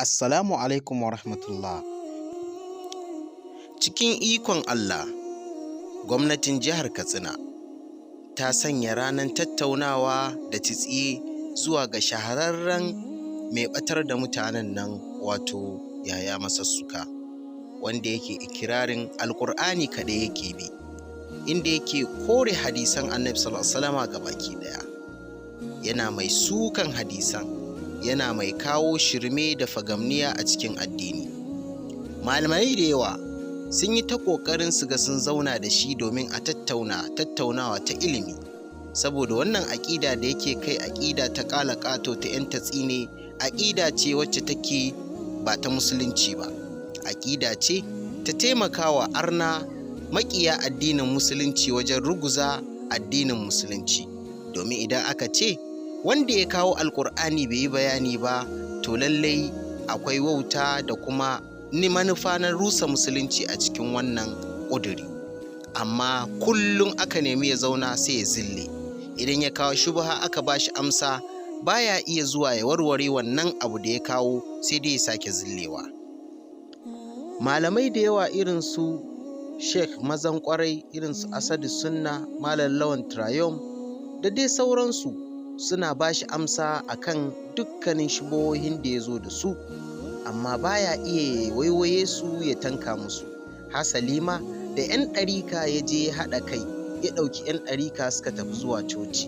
Assalamu alaikum wa rahmatullah. Cikin ikon Allah, gwamnatin jihar Katsina ta sanya ranar tattaunawa da tsiye zuwa ga shahararren mai ɓatar da mutanen nan, wato Yahaya Masussuka, wanda yake ikirarin Alƙur'ani kaɗai yake bi, inda yake kore hadisan Annabi sallallahu alaihi wasallama gabaki ɗaya. Yana mai sukan hadisan, yana mai kawo shirme da fagamniya a cikin addini. Malamai da yawa sun yi ta ƙoƙarin su ga sun zauna da shi domin a tattauna tattaunawa ta ilimi, saboda wannan aƙida da yake kai, aƙida ta ƙala ƙato ta 'yan tatsine, aƙida ce wacce take ba ta Musulunci ba, aƙida ce ta taimakawa arna maƙiya addinin Musulunci wajen ruguza addinin Musulunci. Domin idan aka ce wanda ya kawo Alƙur'ani bai yi bayani ba, to lallai akwai wauta da kuma ni manufa na rusa Musulunci a cikin wannan ƙuduri. Amma kullum aka nemi ya zauna sai ya zille. Idan ya kawo shubha aka ba shi amsa, baya iya zuwa ya warware wannan abu da ya kawo, sai dai ya sake zillewa. Malamai da yawa irin su Sheikh Mazan Kwarai, irin su Asadu Sunna, Malam Lawan Trayom da dai sauransu, suna ba shi amsa akan dukkanin shubuhohin da ya zo da su, amma baya iya waiwaye su ya tanka musu. Hasali ma da 'yan ɗarika ya je ya haɗa kai, ya ɗauki 'yan ɗarika suka tafi zuwa coci,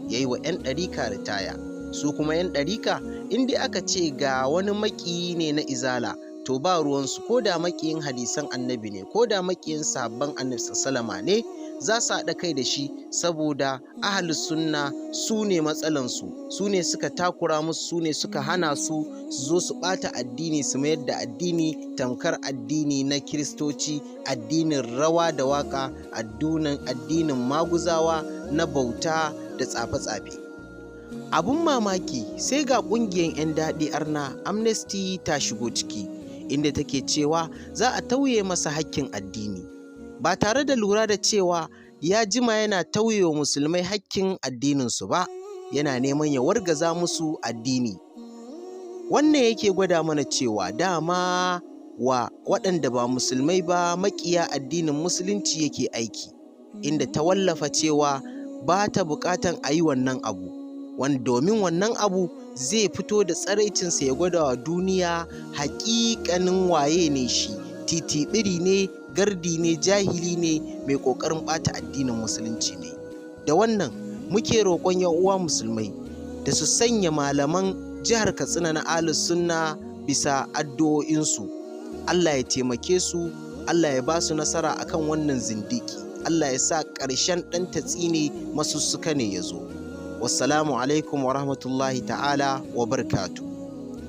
ya yi wa 'yan ɗarika ritaya. Su kuma 'yan ɗarika, in dai aka ce ga wani maƙiyi ne na Izala, to ba ruwansu, ko da maƙiyin hadisan Annabi ne, ko da maƙiyin sahabban Annabi sallama ne, za su haɗa kai da shi, saboda Ahlus Sunna su ne matsalansu, su ne suka takura musu, su ne suka hana su su zo su ɓata addini, su mayar da addini tamkar addini na Kiristoci, addinin rawa da waƙa, addinin maguzawa na bauta da tsafe-tsafe. Abun mamaki, sai ga ƙungiyar 'yan daɗi arna Amnesty ta shigo ciki, inda take cewa za a tauye masa hakkin addini, ba tare da lura da cewa ya jima yana tauye wa Musulmai hakkin addininsu ba, yana neman ya wargaza musu addini. Wannan yake gwada mana cewa dama wa waɗanda ba Musulmai ba, maƙiya addinin Musulunci yake aiki, inda ta wallafa cewa ba ta buƙatan a yi wannan abu wanda domin wannan abu zai fito da tsaraicinsa, ya gwada wa duniya haƙiƙanin waye ne shi: titiɓiri ne, gardi ne, jahili ne, mai ƙoƙarin ɓata addinin Musulunci ne. Da wannan muke roƙon 'yan uwa Musulmai da su sanya malaman jihar Katsina na Ahlus Sunna bisa addu'o'insu. Allah ya taimake su, Allah ya ba su nasara akan wannan zindiki, Allah ya sa ƙarshen ɗan tatsine Masussuka ne ya zo. Wassalamu alaikum wa rahmatullahi ta'ala wa barkatu.